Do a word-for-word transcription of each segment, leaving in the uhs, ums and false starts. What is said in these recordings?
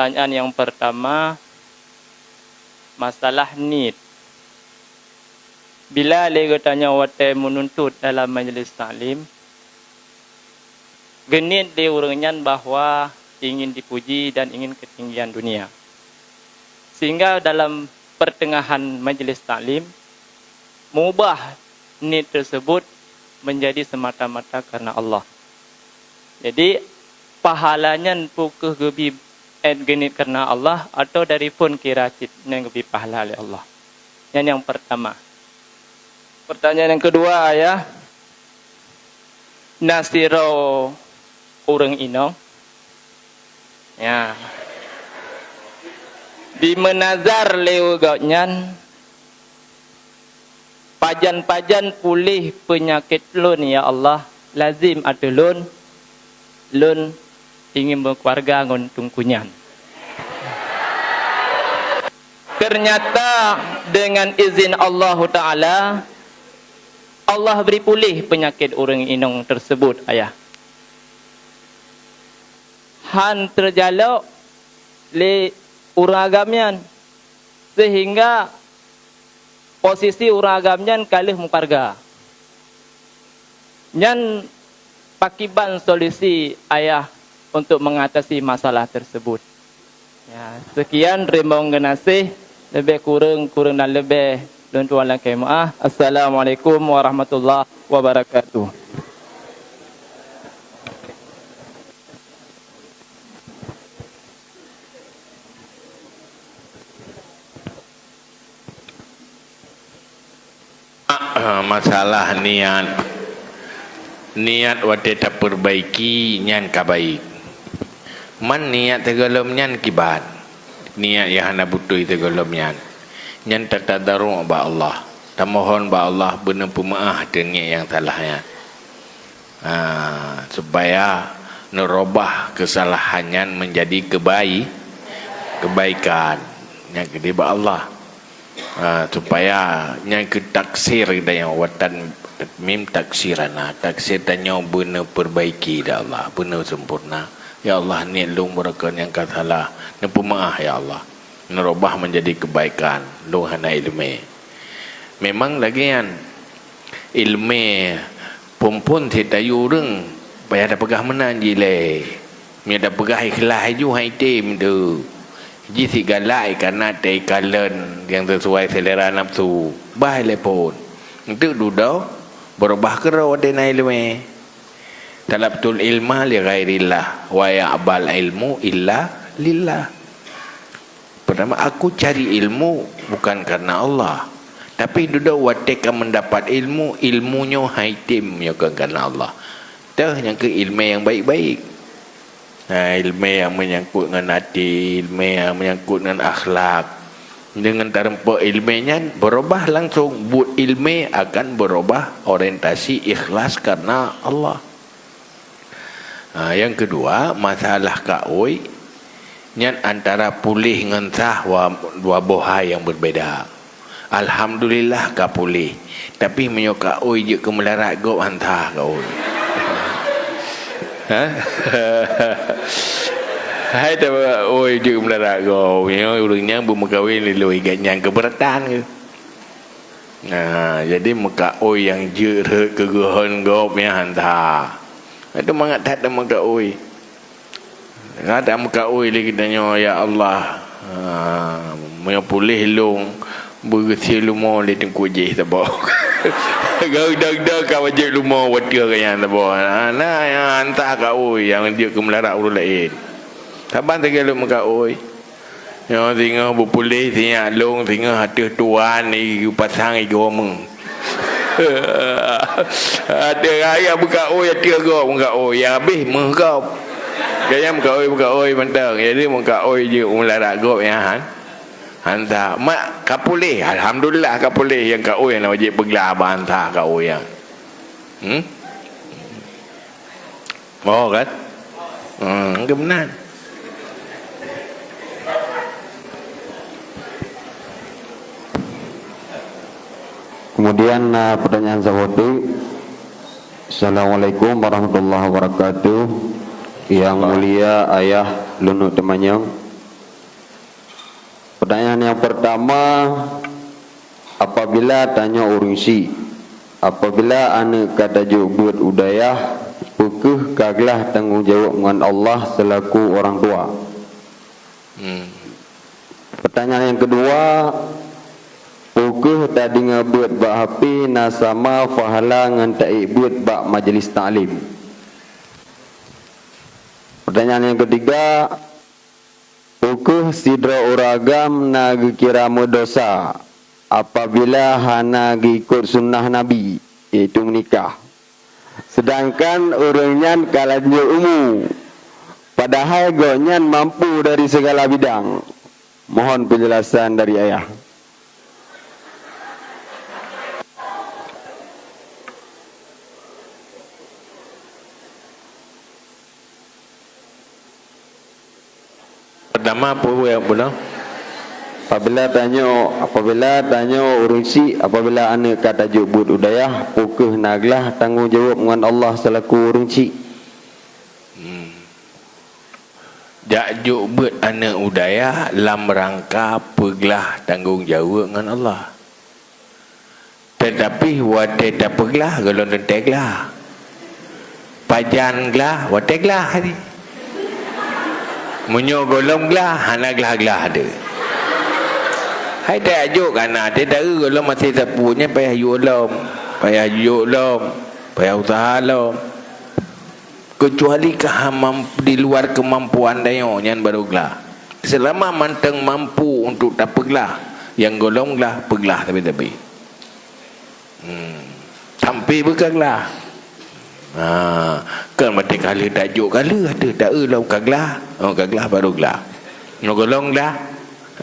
Pertanyaan yang pertama, masalah niet. Bila lé geutanyoe watée meununtot dalam majlis taklim, geuniet lé ureuëng nyan bahwa ingin dipuji dan ingin ketinggian dunia. Sehingga dalam pertengahan majlis taklim, mengubah niet tersebut menjadi semata-mata karena Allah. Jadi, pahala nyan peu kheueh geubi ét geuniet karena Allah, atau dari phon kira cit nyang geubi pahala lé Allah? Nyan nyang pertama. Pertanyaan yang kedua, Ayah, na sidroe ureuëng inong, ya, jimeunazar lé gobnyan, "Pajan-pajan puléh peunyakét lôn, ya Allah, lazem ateueh lôn, lôn ingin meukeuluwarga ngon teungku nyan." Ternyata dengan izin Allahu Taala, Allah bri puléh peunyakét ureuëng inong tersebut, Ayah. Han teujalok lé ureuëng agam nyan, sehingga posisi ureuëng agam nyan ka lheueh meukeuluwarga. Nyan pakiban solusi Ayah untuk mengatasi masalah tersebut? Ya, sekian, teurimong geunaséh, leubeh kureueng, kureueng dan leubeh lôn tuan lakée meuáh. Assalamualaikum warahmatullahi wabarakatuh. Ah, masalah niat. Niat watée tapeurbaiki nyan ka baik. Man niat sigohlom nyan kiban. Niat nyang hana beutôi sigohlom nyan. Nyan tatadaru' bak Allah. Tamohon bak Allah beuneupeumaáh teuk niet nyang salah nyan. Ha, supaya neurubah keusalahan nyan meunjadi keubai-, keubaikan. Nyan keudeh bak Allah. Ha, supaya nyan keu taksir geutanyoe, watan mim taksirana, taksir tanyoe beuneupeubaiki lé Allah, beuneuseumpurna. Ya Allah, niet lôn meureuka nyang ka salah, neupeumaáh ya Allah. Neurubah meunjadi keubaikan, lôn hana iéleumé. Memang lagée nyan, iéleumé phon-phon sitayue ureuëng, payah tapeugah meunan jih lé. Meunyoe tapeugah ikhlaih ju han item teuh. Jih sigalak ikanat teuh ikalon nyang sisuai seulera nafeusu. Bah lé phon. Enteuk dudoe, beurubah keudroe watée na iéleumé. Talabtul ilma li ghairillah, wa ya'bal ilmu illa lillah. Pertama, aku cari ilmu bukan karena Allah. Tapi dudoe watée ka mendapat ilmu, ilmu nyoe han item nyoe kon karena Allah. Teuh nyang keu iéleumé nyang baik-baik. Nah, iéleumé nyang menyangkut ngon até, iéleumé nyang menyangkut ngon akhlak. Deungon tareumpok iéleumé nyan, beurubah langsong buet iéleumé akan beurubah orientasi ikhlas karena Allah. Ha, nyang keudua, masalah kaôi, nyan antara puléh ngon sah wa-, dua boh hai nyang beubeda. Alhamdulillah ka puléh, tapi meunyoe kaôi jeuet keu meularat gob han sah kaôi. Ha? Hai ta kaôi jeuet keu meularat gob, nyoe ureuëng nyang beumeukawen lé lôn igat nyang keubeuratan keuh. Nah, jadi meukaôi nyang jeuet rhot keu geuhon gob nyan han sah. Itu mangat that meukaôi. Ka tameukaôi lé geutanyoe, ya Allah. Ha, meunyoe puléh lôn, beugeusie leumo lé teungku jih saboh. Geuda-geuda ka wajéb leumo watée gobnyan saboh. Ha, na nyang han sah kaôi nyang jeuet keu meularat ureuëng laén. Saban sagai lôn meukaôi. Nyoe singoh beupuléh sinyak lôn, singoh ateueh tuan igeupasang igoe meuh. Ateueh raya beukaôi ateueh gob meukaôi, ya habéh meuh gob. Gaya meukaôi-meukaôi mantong. Jadi meukaôi jeuet meularat gob nyan han, han sah. Mak ka puléh, alhamdulillah ka puléh, nyang kaôi nyang wajéb peuglah ban sah kaôi nyan. Hmm? Oh kan? Hmm, keumeunang. Kemudian, ah, pertanyaan saboh teuk. Assalamualaikum warahmatullahi wabarakatuh. Yang mulia Ayah Lunok Teumanyong. Pertanyaan nyang pertama, apabila tanyoe ureuëng syik, apabila aneuëk ka tajok beuet u dayah, peu kheueh ka glah tanggong jaweueb ngon Allah seulaku ureuëng tua? Hmm. Pertanyaan nyang keudua, peu kheueh tadeungoe beuet bak H P na sama pahala ngon taék beuet bak majlis taklim? Pertanyaan nyang keutiga, peu kheueh sidroe ureuëng agam na geukira meudosa apabila hana geuikot sunnah Nabi, yaitu meunikah, seudangkan ureuëng nyan ka lanjut umu, padahai gobnyan mampu dari segala bidang? Mohon penjelasan dari ayah. Pertama, peue bunoe? Apabila tanyoe, apabila tanyoe ureuëng syik, apabila aneuëk ka tajok beuet u dayah, peu kheueh na glah tanggong jaweueb ngon Allah seulaku ureuëng syik? Hmm. Jak jok beuet aneuëk u dayah lam rangka peuglah tanggong jaweueb ngon Allah. Teutapi watée tapeuglah, gohlom teuntée glah. Pajan glah, watée glah tadi. Meunyoe gohlom glah, hana glah-glah teuh. Hai tajok kana, teuh taeu gohlom maté sapeue nyan payah yue lom, payah jok lom, payah useuha lom. Keucuali ka ha mam-, di luar keumampuan tanyoe, nyan barô glah. Seulama mantong mampu untuk tapeuglah, nyang gohlom glah, peuglah sabe-sabe. Hmm. Sampai beuka glah. Ha, kan maté ka lheueh tajok ka lheueh teuh taeu lom ka glah. Oh, ka glah barô glah. Nyoe gohlom glah.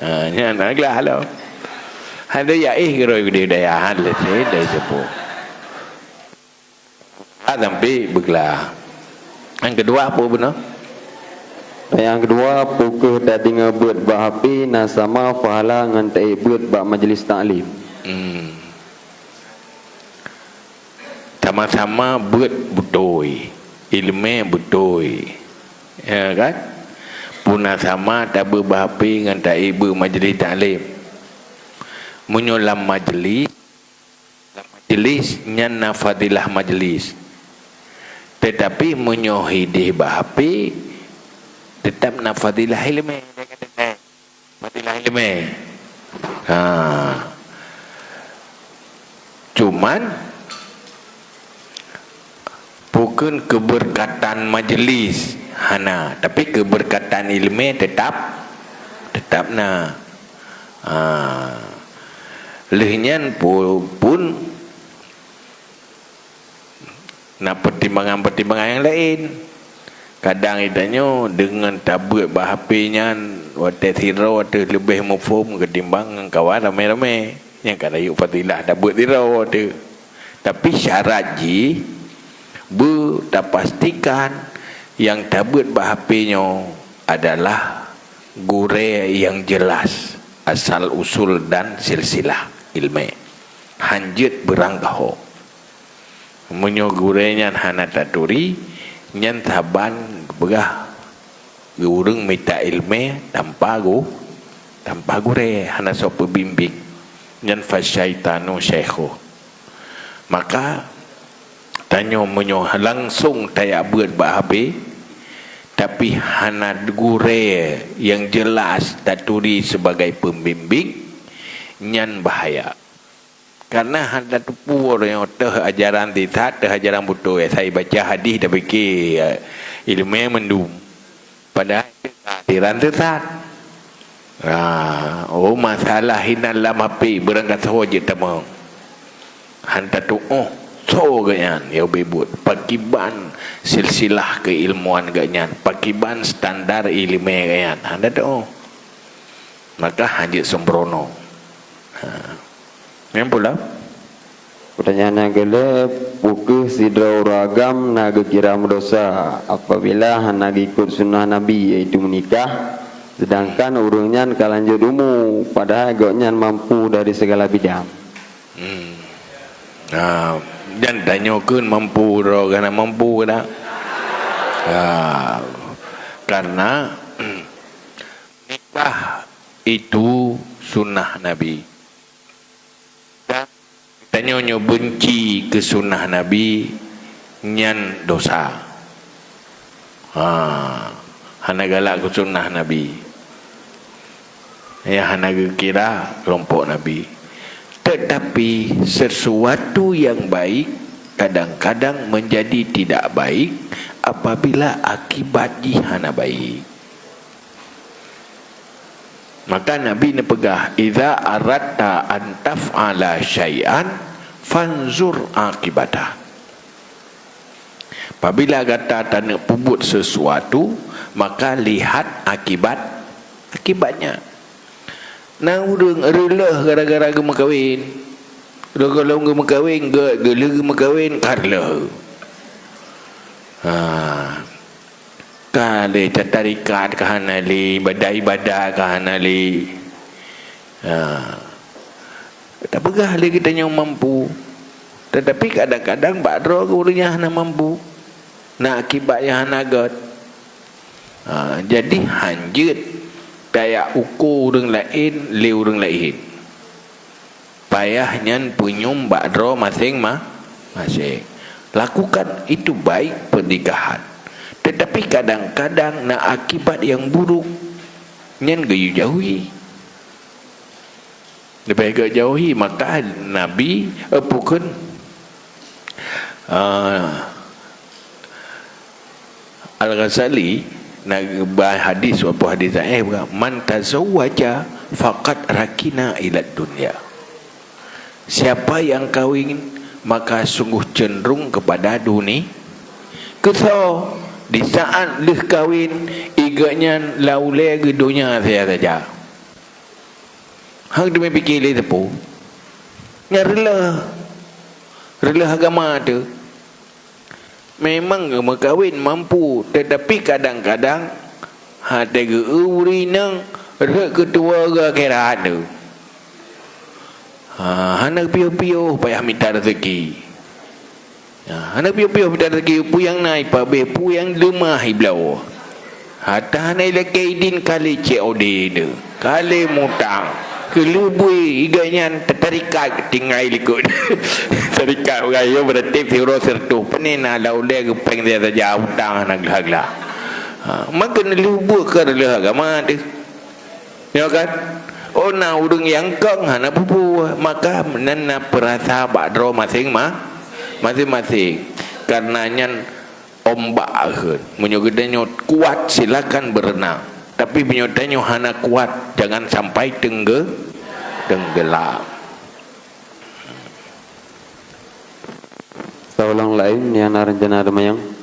Ha, nyan na glah lom. Hana yaéh keurôi geude daya, ha, lé dari seupôt. Ka sampai beuglah. Nyang keudua peue bunoe? Nyang keudua, peu kheueh tadeungoe beuet bak H P na sama pahala ngon taék beuet bak majlis taklim? Hmm. Sama-sama beuet beutôi, iéleumé beutôi. Ya kan? Peu na sama tabeuet bak H P ngon taék beuet majlis taklim. Meunyoe lam majlis, Lam majlis nyan na fadilah majlis. Teutapi meunyoe hidéh bak H P, teutap na fadilah iéleumé. Fadilah iéleumé. Ha. Cuman, Bukon keubeurkatan majlis hana, tapi keubeurkatan iéleumé teutap, teutap na. Ha. Lheueh nyan pu-, pun na peutimbangan-peutimbangan nyang laén. Kadang geutanyoe deungon tabeuet bak H P nyan watée sidroe teuh leubeh muphom keutimbang ngon kawan ramé-ramé. Nyang ka rayeuk fadilah tabeuet sidroe teuh. Tapi syarat jih, beutapastikan nyang tabeuet bak H P nyoe adalah gurée nyang jeulaih asal usul dan silsilah iéleumé. Hanjeuet beurangkaho. Meunyoe gurée nyan hana taturi, nyan saban geupeugah ureuëng mita iéleumé tanpa gu-, tanpa gurée, hana soe peubimbéng. Nyan fasyaitanu syaikhuh. Maka, tanyoe meunyoe langsong tajak beuet bak H P, tapi hana gurée nyang jeulaih taturi sibagai peubimbéng, nyan bahaya. Karena hana teupeue nyoe teuh ajaran sisat, teuh ajaran beutôi. Asai baca hadih tapike, eh, iéleumé mandum. Padahai ajaran sisat. Ah, oh, masalah inan lam H P, beurangkasoe jeuet tamong. Hana tatuoh soe geuhnyan nyang beubuet. Pakiban silsilah keuilmuan geuhnyan, pakiban standar iéleumé geuhnyan. Hana tatuoh. Maka hanjeuet seumbrono. Ha. Nyang pula? Pertanyaan nyang keulhèe, peu kheueh sidroe ureuëng agam na geukira meudosa apabila hana geuikot sunnah Nabi, yaitu meunikah, seudangkan ureuëng nyan ka lanjut umu, padahai gobnyan mampu dari segala bidang? Hmm. Ha, dan tanyoe kheun mampu droe, hana mampu dak? Ha, karena nikah itu sunnah Nabi. Dan tanyoe nyoe benci keu sunnah Nabi, nyan dosa. Ha, hana galak keu sunnah Nabi. Ya, hana geukira kelompok Nabi. Tetapi sesuatu yang baik kadang-kadang menjadi tidak baik apabila akibat jih hana baik. Maka Nabi neupeugah, "Idza aradta an taf'ala syai'an, fanzur aqibatah." Apabila gata taneuk peubuet sesuatu, maka lihat akibat, akibatnya. Na ureuëng reuloh gara-gara geumeukawen. Reuloh gohlom geumeukawen, geu-, geuleuh geumeukawen, ka reuloh. Ha. Ka lé, tarikat ka hana lé, ibadah-ibadah ka hana lé. Ha. Tapeugah lé geutanyoe mampu. Tetapi kadang-kadang bak droe ureuëng nyang hana mampu. Na akibat nyang hana gét. Ha, jadi hanjeuet tajak uko ureuëng laén lé ureuëng laén. Payah nyan peunyum bak droe maséng-ma-, maséng. Lakukan itu baik pernikahan. Tetapi kadang-kadang na akibat yang buruk. Nyan geuyue jauhi. Leubeh gét jauhi, maka Nabi, eh, pukon, ah, Al-Ghazali na geuba hadis, walaupun hadis dhaif, "Man tazawwaja faqad rakina ilad dunya." Siapa yang kawin, maka sungguh cenderung kepada duni-, keusoe, di saat lheueh kawin, igeuh nyan laulée geudonya saja. Hang teumé pike lé teupeu. Nyan reuloh. Reuloh agama teuh. Memang geumeukawen mampu, tetapi kadang-kadang hana geu-eu ureuëng inong rhot keu tuwoe geu akhirat teuh. Ha, hana piôh-piôh payah mita rezeki. Ha, hana piôh-piôh mita rezeki, peue nyang na ipabeh, peue nyang leumah ibloe. Hata hana ilakée idin ka lé C O D teuh, ka lé mutang. Keuleubui igeuh nyan teutarikat tinggai likot. Tarikat ugai yo berarti siro siratuh. Pane na laulée geupeng dia saja utang hana glah-glah. Ha, maka neuleuh buet keu reuloh agama teuh. Ya kan? Oh, na ureuëng nyang kong hana peue-peue, maka nan na peurasa bak droe maséng-ma-, maséng-maséng. Karena nyan ombak kheun. Meunyoe geutanyoe kuat, silakan berenang. Tapi meunyoe tanyoe hana kuat, jangan sampai tengge-, tenggelam. Taulang laén nyang na rencana teumanyong.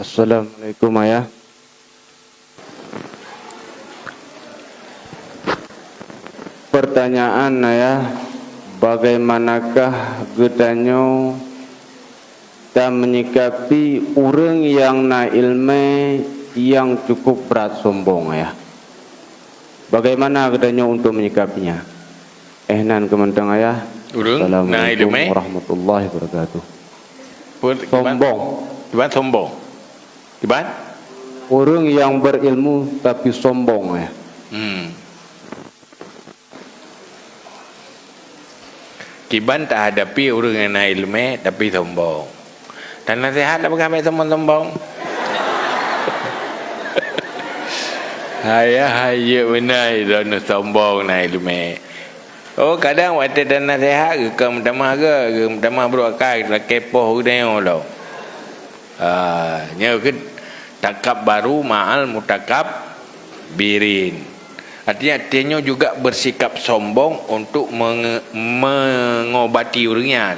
Assalamualaikum, Ayah. Pertanyaan, Ayah, bagaimanakah geutanyoe ta menyikapi ureuëng nyang na iéleumé nyang cukup brat sombong, Ayah? Bagaimana geutanyoe untuk menyikapinya? Eh, nan keu mantong, Ayah. Ureuëng na iéleumé? Assalamualaikum warahmatullahi wabarakatuh. Sombong. Kiban sombong? Kiban? Ureuëng nyang berilmu tapi sombong, Ayah. Hmm. Kiban tahadapi ureuëng nyang na iéleumé tapi sombong. Tanaseuhat dak peugah mé sombong-sombong. Hai, hai, jeuet beuna droeneuh sombong na iéleumé. Oh, kadang watée tanaseuhat geukheun meutamah geu, geumeutamah brok kai lakée poh geutanyoe lom. Ah, nyoe keuh takabbaru ma'al mutakabbirin. Artinya, tanyoe juga bersikap sombong untuk menge-, mengobati ureuëng nyan.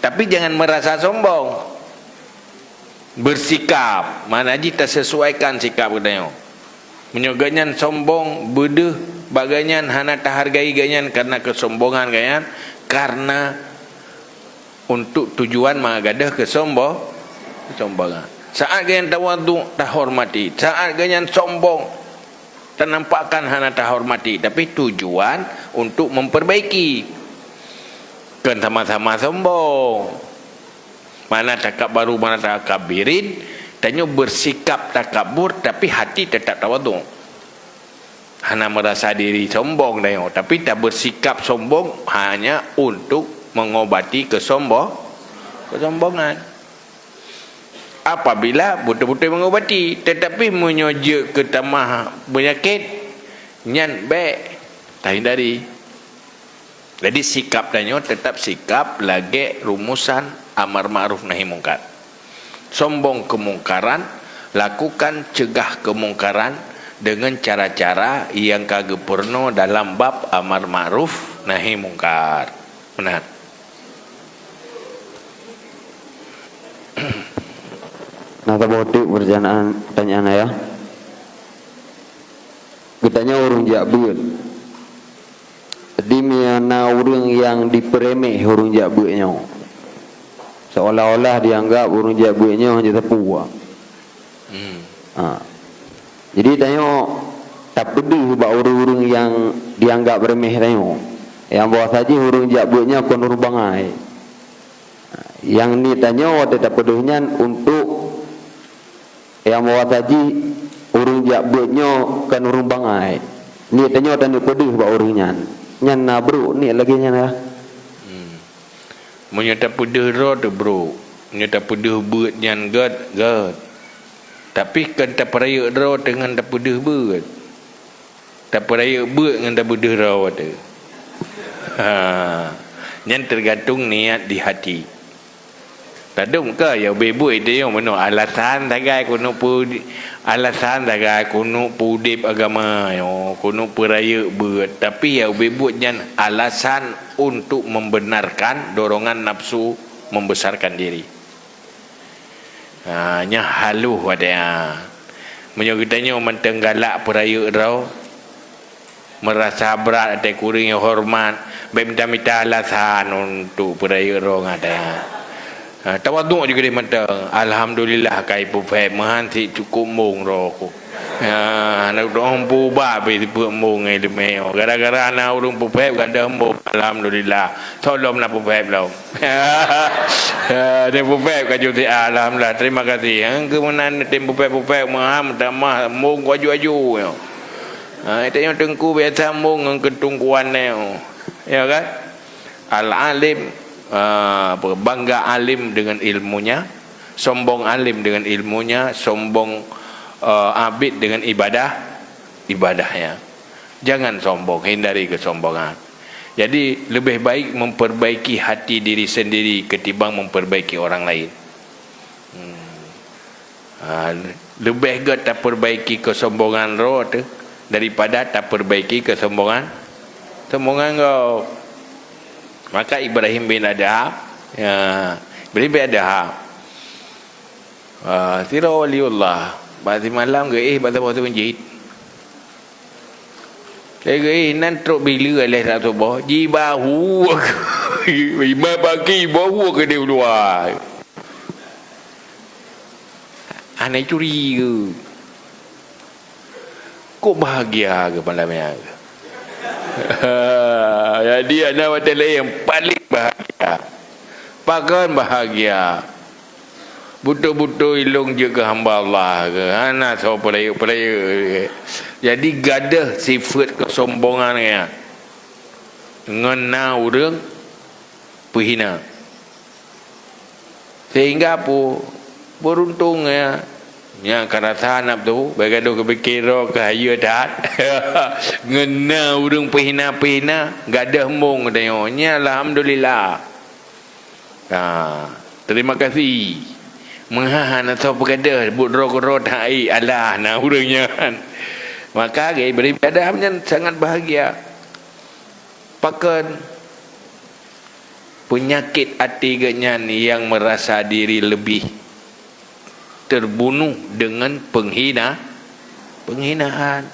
Tapi jangan merasa sombong. Bersikap, makna jih tasesuaikan sikap geutanyoe. Meunyoe geuhnyan sombong, beudeuh bak geuhnyan, hana tahargai geuhnyan karena kesombongan geuhnyan, karena untuk tujuan meugadôh keusombo-, keusombongan. Saat geuhnyan tawadhu, tahormati. Saat geuhnyan sombong, tanampakkan hana tahormati, tapi tujuan untuk memperbaiki. Kon sama-sama sombong. Mana takabbaru, mana takabbirin, tanyoe bersikap takabur, tapi hati tetap tawadhu. Hana merasa diri sombong tanyoe, tapi tabersikap sombong hanya untuk mengobati kesombong-, kesombongan. Apabila beutôi-beutôi mengobati, tetapi meunyoe jeuet keu tamah peunyakét, nyan bék tahindari. Jadi, sikap tanyoe tetap sikap lagée rumusan amar ma'ruf nahi mungkar. Sombong keumungkaran, lakukan cegah keumungkaran dengan cara-cara nyang ka geupeurunoe dalam bab amar ma'ruf nahi mungkar. Meunan. Na saboh teuk peurtanyaan, pertanyaan ayah. Geutanyoe ureuëng jak beuet. Di meunyo na ureuëng nyang dipeuremeh ureuëng jak beuet nyoe, seolah-olah dianggap ureuëng jak beuet nyoe hana sapeue. Hmm. Ha. Jadi tanyoe tapeudeuh bak ureuëng-ureuëng nyang dianggap remeh tanyoe. Nyang bahwa saji ureuëng jak beuet nyoe kon ureuëng bangai. Nyang niet tanyoe watée tapeudeuh nyan untuk nyang bahwa saji ureuëng jak beuet nyoe kon ureuëng bangai. Niet tanyoe taneuk peudeuh bak ureuëng nyan. Nyan na brok niet lagée nyan ka. Hmm. Meunyoe tapeudeuh droe teuh brok, meunyoe tapeudeuh beuet nyan gét, gét. Tapi kon tapeurayeuk droe teuh ngon tapeudeuh beuet. Tapeurayeuk beuet ngon tapeudeuh droe teuh. Ha. Nyan teugantung niat di hati. Tadong ka ya ubé buet itu nyang meunoe alasan sagai keuneuk peu-, alasan sagai keuneuk peudeb agama nyoe, keuneuk peurayeuk beuet. Tapi ya ubé buet nyan alasan untuk membenarkan dorongan nafsu membesarkan diri. Ha, nyan haluh watée nyan. Meunyoe geutanyoe mantong galak peurayeuk droe, meurasa brat até kureueng horeumat, bék mita-mita alasan untuk peurayeuk droe ngon gata. Ha, tawadhu juga deh mantong. Alhamdulillah kai peupéb meuhan sit cukôp embong droe ku. Ha, na ureuëng peuba pi sipeuet embong ngon ileumé. Gara-gara na ureuëng peupéb gadôh embong. Alhamdulillah. Soe lom na peupéb lom. Ha, na peupéb ka jeuet sit, alhamdulillah. Terima kasih. Ha, keu meunan tem peupéb-peupéb meuhan tamah embong ku aju-aju. Ha, tanyoe teungku biasa mong ngon keutungkuan nyoe. Ya kan? Al-alim, ah, apa, bangga alim dengan ilmunya, sombong alim dengan ilmunya, sombong, eh, abid dengan ibadah, ibadahnya. Jangan sombong, hindari kesombongan. Jadi, lebih baik memperbaiki hati diri sendiri ketimbang memperbaiki orang lain. Hmm. Ha, leubeh gét tapeurbaiki keusombongan droe teuh daripada tapeurbaiki keusombongan, sombongan gob. Maka Ibrahim bin Adham, ya, Ibrahim bin Adham, ha, sidroe waliullah, bak simalam geuéh bak saboh teumpat jih. Lagée inan trok bileue lheueh rhot suboh, jibahu, iman pagi bahu keudeh u luwa. Hana curi keu. Kok bahagia keu malam nyan keu? Jadi, hana watée laén nyang paleng bahagia. Pakon bahagia? Beutôi-beutôi lôn jeuet keu hamba Allah keu, hana soe peurayeuk-peurayeuk. Jadi, gadôh sifeuet keusombongan nyan ngon na ureuëng peuhina. Sehingga pu-, beuruntung nyan, nyang ka rasa nafsu, bak gadôh geupike droe keu hayeue that, ngon na ureuëng peuhina-peuhina, gadôh mong tanyoe. Nyan alhamdulillah. Ha, terima kasih. Meuhan hana soe peugadôh, buet droe keudroe that, eh, alah na ureuëng nyan. Maka geuh bri ibadah nyan sangat bahagia. Pakon? Peunyakét até geuh nyan nyang meurasa diri leubeh terbunuh deungon peunghina, peunghinaan.